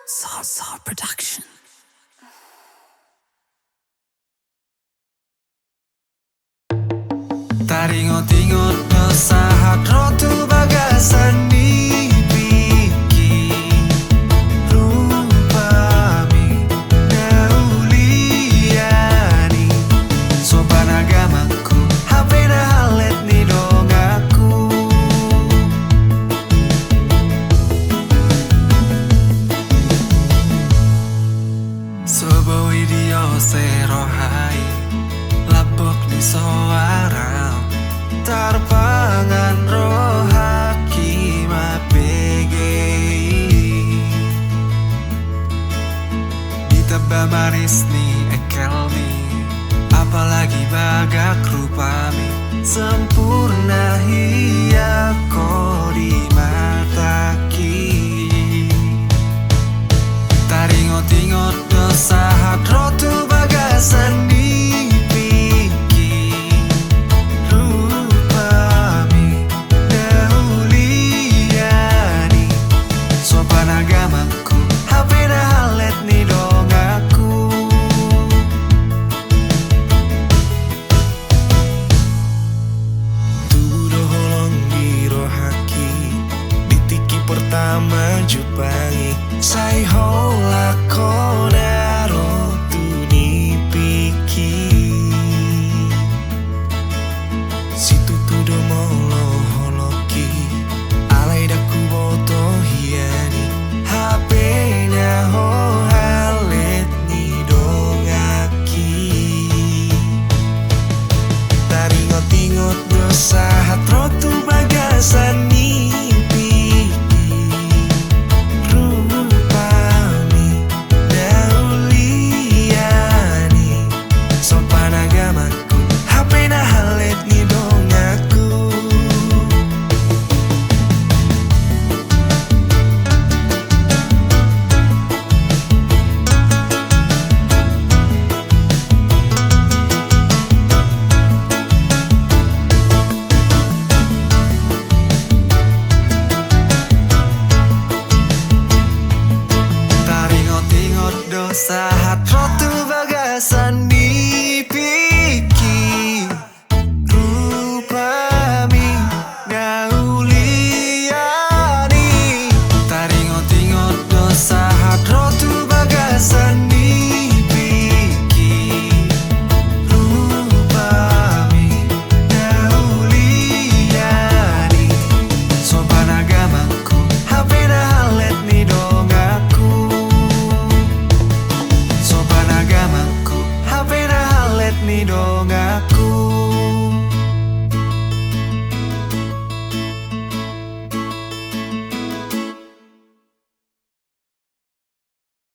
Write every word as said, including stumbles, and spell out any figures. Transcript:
Sound Sound Production. Taringot-ingot do sahat ro tu bagasan ni tingki, rupami na uliani sopan agamangku, hape na hallet ni donganku. So boi diose roha i, lambok ni soaram, tarpangan rohangki mambege i. Ditamba manis ni engkelmi, apalagi bagak rupami, sempurna hian ho di matangki. Taringot-ingot do sahat ro tu bagasan ni tingki, rupami na uliani sopan agamangku, hape na hallet ni donganku. Tubu do holong di rohangki, di tingki pertama jumpang i, sai holan ho na